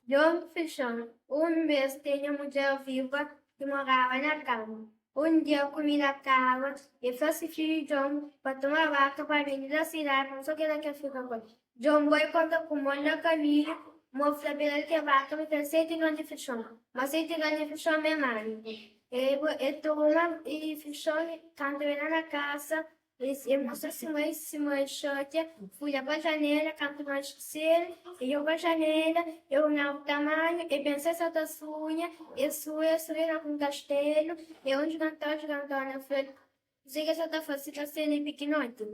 Djon Fixon. Un bês tinha mudjer viúva ki moraba na kanpu. Un dia kumida kaba, e fla se fidju Djon pa toma baka pa bende la sidadi pa so kila ke fika ku el. Djon bai konta ku mon na kaminhu, mon fla pega-l ke baka pa kel seti gran di fixon, ma seti gran di fixon mé mangu. E toma fixon kantu e la na kasa, E mostra si mai, si mai xatia, fulha pa janela, kantu manxe sedu, e djobe pa janela, e olhaba tamanhu, e pensa e sa ta sunha, e sunha, e sunha na un kastelu, e un jigantó, jigantona fla-l kuzê ki e sa ta fase si kastelu é pikinoti.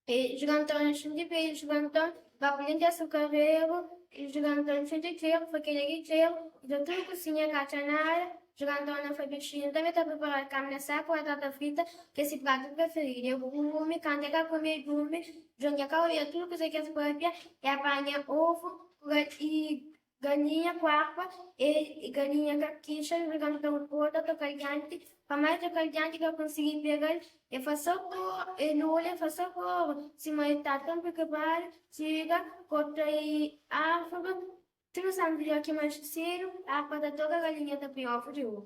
E jigantona xinti pedi, jiganton ba ku lenti asukareru, jiganton xinti txeru, fla kel-li ki txeru, e da tudu kusinha ka atxa nada. Jugantona fla bixinhu tanbe ta pripara karni asadu ku batata frita, ki é si pratu preferidu. E kume, kantu e ka kume, e durmi. Djon dja ka oia tudu kuza ki es papia, e apanha ovu i galinha ku arpa, e galinha ka kixa. Juganton korda toka-l dianti, pa más toka-l dianti ka konsigi pega-l, e fla sokoru, e lula, e fla sokoru, sima e ta ton preokupadu, txiga, korta i arvuri. Tudu santu dia ki manxe sedu, arpa ta toka, galinha ta poi ovu di oru.